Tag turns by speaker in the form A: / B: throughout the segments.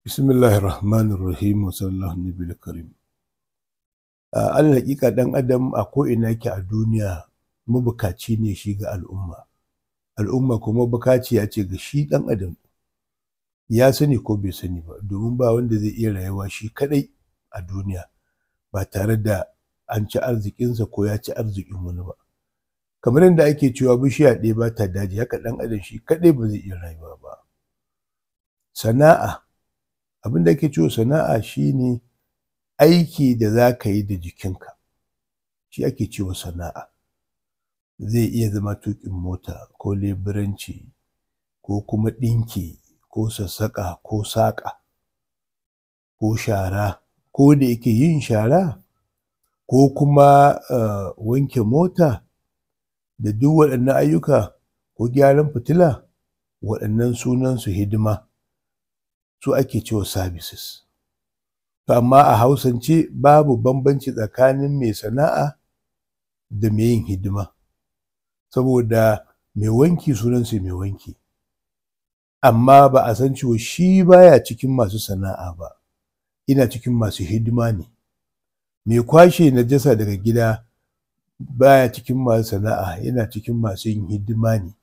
A: Bismillahir Rahmanir Rahim wa sallallahu nabiyil karim. Alal haƙiƙa ɗan adam a ko'ina yake a duniya mabukaci ne shi ga al'umma. Al'umma kuma mabukaciya ce ga shi ɗan adam. Ya sani ko bai sani ba, domin ba wanda zai iya rayuwa shi kaɗai a duniya ba tare da an ci arzikinsa ko ya ci arzikin wani ba. Kamar yadda ake cewa bishiya ɗaya ba ta daji, haka ɗan adam shi kaɗai ba zai iya rayuwa ba. Sana'a, abin da ake cewa sana'a shine aiki da za ka yi da jikinka, shi ake cewa sana'a. Zai iya zama tuƙin mota ko leburanci ko kuma ɗinki ko sassaƙa ko saƙa ko shara, ko da yake yin shara ko kuma wanke mota da duk waɗannan ayyuka ko gyaran fitila, waɗannan sunansu hidima, su ake cewa services. To amma a Hausance babu bambanci tsakanin mai sana'a da mai yin hidima, saboda mai wanki sunansa mai wanki, amma ba a san cewa shi baya cikin masu sana'a ba, yana cikin masu hidima ne. Mai kwashe najasa daga gida baya cikin masu sana'a, yana cikin masu yin hidima ne.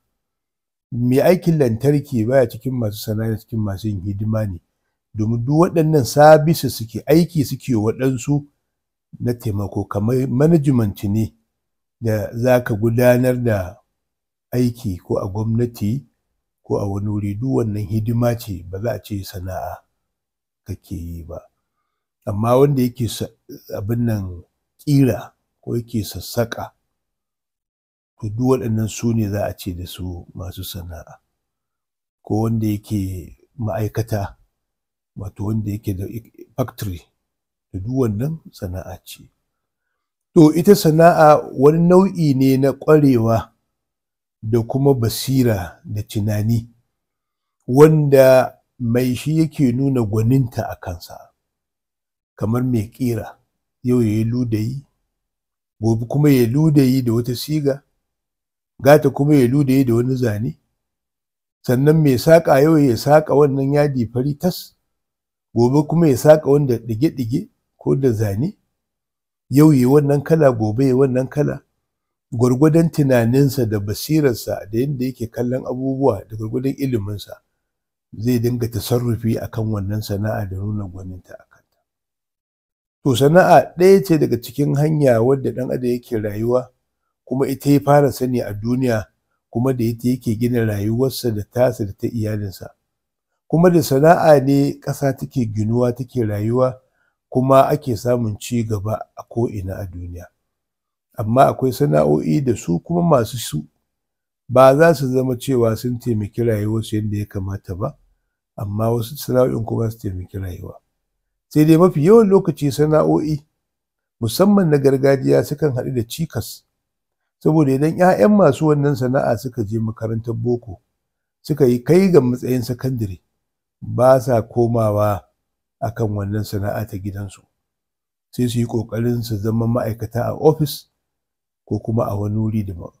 A: Mai aikin lantarki baya cikin masu sana'a, yana cikin masu yin hidima ne. Domin duk waɗannan services suke aiki suke waɗansu na taimako, kamar management ne da za ka gudanar da aiki ko a gwamnati ko a wani wuri, duk wannan hidima ce, ba za a ce sana'a kake yi ba. Amma wanda yake abin nan ƙira ko yake sassaƙa, to duk waɗannan su ne za a ce da su masu sana'a. Ko wanda yake ma'aikata, wato wanda yake da factory, to duk wannan sana'a ce. To ita sana'a wani nau'i ne na ƙwarewa da kuma basira da tunani wanda mai shi yake nuna gwaninta a kansa. Kamar mai ƙira, yau ya yi ludayi, gobe kuma ya yi ludayi da wata siga, gata kuma ya yi ludayi da wani zane. Sannan mai saƙa yau ya saƙa wannan yadi fari tas, gobe kuma ya saƙa wanda ɗige-ɗige ko da zane, yau ya yi wannan kala, gobe ya yi wannan kala, gwargwadon tunaninsa da basirarsa da yadda yake kallon abubuwa da gwargwadon iliminsa zai dinga tasarrufi a kan wannan sana'a da nuna gwaninta a kanta. To sana'a ɗaya ce daga cikin hanya wadda ɗan adam yake rayuwa, kuma ita ya fara sani a duniya, kuma da ita yake gina rayuwarsa da tasa da ta iyalinsa. Kuma da sana'a ne ƙasa take ginuwa, take rayuwa, kuma ake samun ci gaba a ko'ina a duniya. Amma akwai sana'o'i da su kuma masu su ba za su zama cewa sun taimaki rayuwarsu yadda ya kamata ba, amma wasu sana'o'in kuma su taimaki rayuwa. Sai dai mafi yawan lokaci sana'o'i musamman na gargajiya sukan haɗu da cikas, saboda idan 'ya'yan masu wannan sana'a suka je makarantar boko suka yi kai ga matsayin sakandare, ba sa komawa akan wannan sana'a ta gidansu, sai su yi ƙoƙarin su zama ma'aikata a ofis ko kuma a wani wuri daban.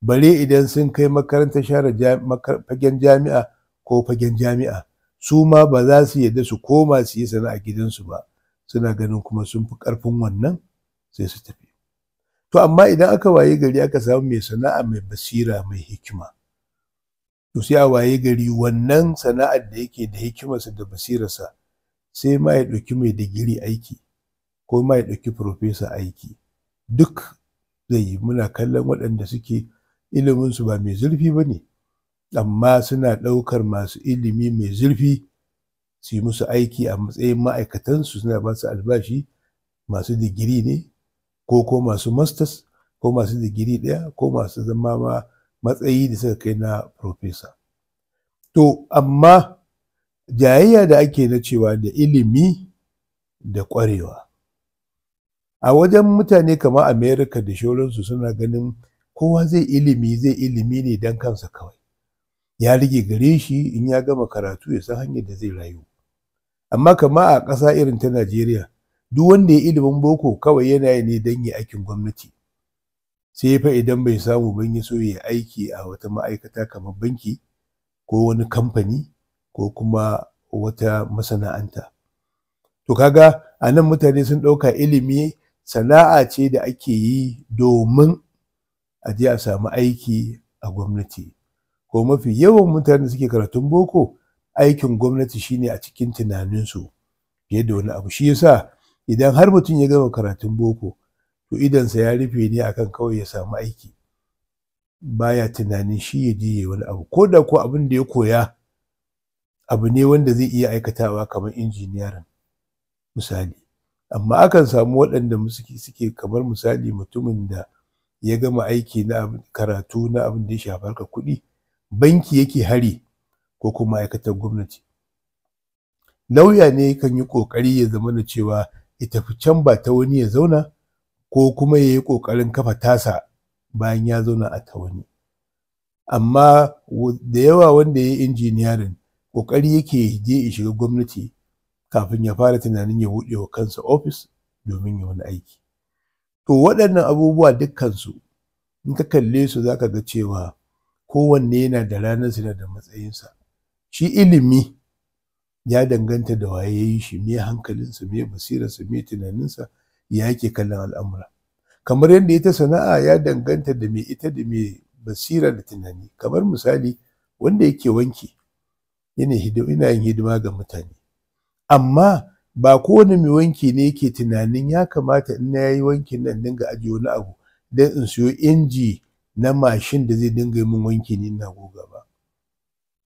A: Bare idan sun kai makarantar share fagen jami'a ko fagen jami'a, su ma ba za su yarda su koma su yi sana'a gidansu ba, suna ganin kuma sun fi ƙarfin wannan, sai su tafi. To amma idan aka wayi gari aka samu mai sana'a mai basira mai hikima, to sai a wayi gari wannan sana'ar da yake da hikimarsa da basirarsa sai ma ya ɗauki mai digiri aiki ko ma ya ɗauki farfesa aiki, duk zai yi. Muna kallon waɗanda suke iliminsu ba mai zurfi ba ne, amma suna ɗaukar masu ilimi mai zurfi su yi musu aiki a matsayin ma'aikatansu, suna ba su albashi, masu digiri ne ko masu masters ko masu digiri ɗaya ko masu zama ma matsayi da suka kai na farfesa. To amma jayayya da ake na cewa da ilimi da ƙwarewa, a wajen mutane kamar America da shauransu suna ganin kowa zai ilimi ne don kansa kawai, ya rage gare shi in ya gama karatu ya san hanyar da zai rayu. Amma kamar a ƙasa irin ta Najeriya, duk wanda ya ilimin boko kawai yana yi ne don ya aikin gwamnati, sai fa idan bai samu ba ya so ya aiki a wata ma'aikata kamar banki ko wani kamfani ko kuma wata masana'anta. To kaga a nan mutane sun ɗauka ilimi sana'a ce da ake yi domin a je a samu aiki a gwamnati. Ko mafi yawan mutanen da suke karatun boko, aikin gwamnati shine a cikin tunaninsu fiye da wani abu. Shi yasa idan har mutum ya gama karatun boko, to idonsa ya rufe ne akan kawai ya samu aiki. Baya tunanin shi ya je ya yi wani abu. Ko da ko abin da ya koya abu ne wanda zai iya aikatawa kamar injiniyarin misali. Amma akan samu waɗanda suke kamar misali mutumin da ya gama aiki na karatu na abin da ya shafi harkar kuɗi, banki yake hari ko kuma ma'aikatar gwamnati. Lauya ne kan yi ƙoƙari ya zamana cewa ya tafi can ba ta wani ya zauna, ko kuma ya yi ƙoƙarin kafa tasa bayan ya zauna a ta wani. Amma da yawa wanda ya yi injiniyarin ƙoƙari yake ya je ya shiga gwamnati kafin ya fara tunanin ya buɗe wa kansa ofis domin ya wani aiki. To waɗannan abubuwa dukkansu in ka kalle su za ka ga cewa kowanne yana da ranarsa, yana da matsayinsa. Shi ilimi ya danganta da waye ya yi shi, me hankalinsa, me basirarsa, me tunaninsa, ya yake kallon al'amura. Kamar yadda ita sana'a ya danganta da me ita da me basira da tunani. Kamar misali wanda yake wanki yana yin hidima ga mutane. Amma ba kowane mai wanki ne yake tunanin ya kamata in na yi wankin nan in dinga ajiye wani abu don in siyo inji na mashin da zai dinga yi min wanki ni ina guga ba.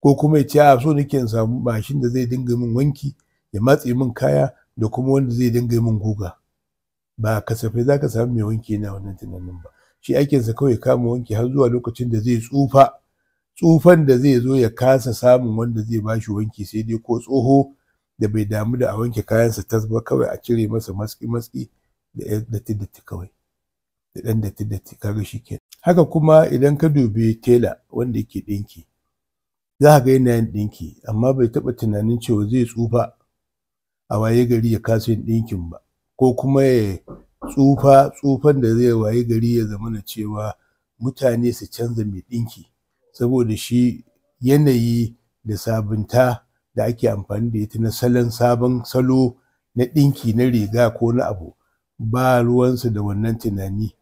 A: Ko kuma ya ce a'a, so nake in samu mashin da zai dinga min wanki ya matse min kaya da kuma wanda zai dinga yi min guga. Ba kasafai za ka samu mai wanki yana wannan tunanin ba. Shi aikinsa kawai ya kama wanki har zuwa lokacin da zai tsufa. Tsufan da zai zo ya kasa samun wanda zai ba shi wanki, sai dai ko tsoho da bai damu da a wanke kayansa tas ba, kawai a cire masa matsi-matsi da ƴar datti-datti kawai, da ɗan datti-datti, kaga shi kenan. Haka kuma idan ka dubi tela wanda yake ɗinki, za ka ga yana yin ɗinki amma bai taɓa tunanin cewa zai tsufa a waye gari ya kasa yin ɗinkin ba, ko kuma ya tsufa tsufan da zai waye gari ya zamana cewa mutane su canza mai ɗinki, saboda shi yanayi da sabunta da ake amfani da ita na salon sabon salo na ɗinki na riga ko na abu, ba ruwansa da wannan tunani.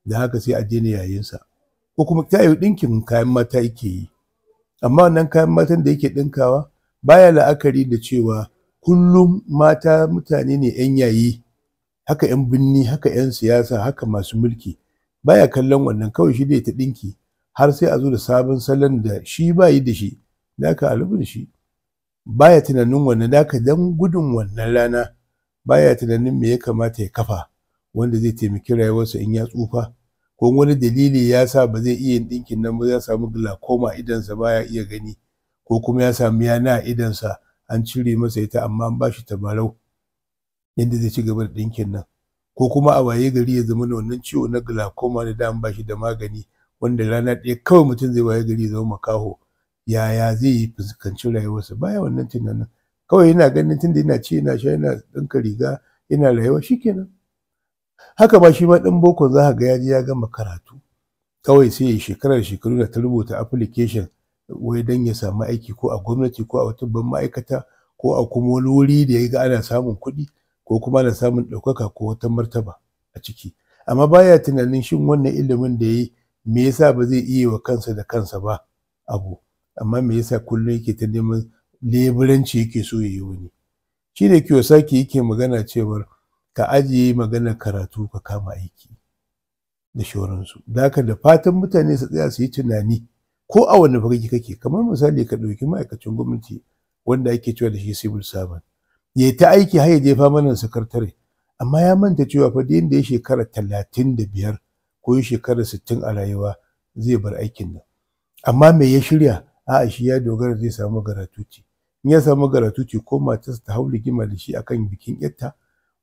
A: Da haka sai a daina yayinsa. Ko kuma ta yiwu ɗinkin kayan mata yake yi, amma wannan kayan matan da yake ɗinkawa baya la'akari da cewa kullum mata mutane ne 'yan yayi, haka 'yan binni, haka 'yan siyasa, haka masu mulki. Baya kallon wannan, kawai shi dai ta ɗinki har sai a zo da sabon salon da shi ba yi da shi, da haka a rabu da shi. Baya tunanin wannan, da haka don gudun wannan rana baya tunanin me ya kamata ya kafa wanda zai taimaki rayuwarsa in ya tsufa, ko wani dalili ya sa ba zai iya yin ɗinkin nan ba, ya samu glaucoma idonsa baya iya gani, ko kuma ya samu yana a idonsa an cire masa ita amma an ba shi tabarau yadda zai ci gaba da ɗinkin nan, ko kuma a waye gari ya zama wannan ciwo na glaucoma da da an ba shi da magani wanda rana ɗaya kawai mutum zai waye gari ya zama makaho, yaya zai yi fuskanci rayuwarsa? Baya wannan tunanin. Kawai yana ganin tunda yana ci yana sha yana ɗinka riga yana rayuwa shikenan. Haka ma shi ma ɗan boko za ka ga ya je ya gama karatu, kawai sai ya shekara da shekaru da ta rubuta application wai don ya samu aiki ko a gwamnati ko a wata babban ma'aikata ko a kuma wani wuri da ya ga ana samun kuɗi ko kuma ana samun ɗaukaka ko wata martaba a ciki. Amma baya tunanin shin wannan ilimin da ya yi me yasa ba zai iya wa kansa da kansa ba abu, amma me yasa kullum yake ta neman leburanci yake so ya yi wani. Shi ne Kiyosaki yake magana cewar ka ajiye maganar karatu ka kama aiki da shauransu. Da haka da fatan mutane su tsaya su yi tunani ko a wane fage kake. Kamar misali ka ɗauki ma'aikacin gwamnati wanda ake cewa da shi civil servant, ya ta aiki har ya je famanan sakatare, amma ya manta cewa fa da ya shekara 35 ko ya shekara 60 a rayuwa zai bar aikin nan. Amma me ya shirya? A'a, shi ya dogara zai samu garatuti. In ya samu garatuti ko matarsa ta hau rigima da shi akan bikin ƴarta,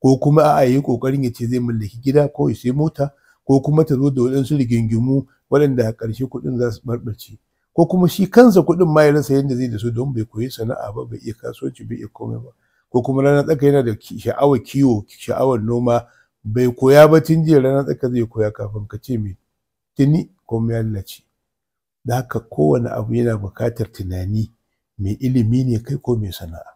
A: ko kuma a'a ya yi ƙoƙarin ya ce zai mallaki gida ko ya sai mota, ko kuma ta zo da waɗansu rigingimu waɗanda a ƙarshe kuɗin za su ɓarɓarce, ko kuma shi kansa kuɗin ma ya rasa yadda zai da su don bai koyi sana'a ba, bai iya kasuwanci, bai iya komai ba, ko kuma rana tsaka yana da sha'awar kiwo, sha'awar noma, bai koya ba tun jiya, rana tsaka zai koya, kafin ka ce me tuni komai ya lalace. Da haka kowane abu yana buƙatar tunani, mai ilimi ne kai ko mai sana'a.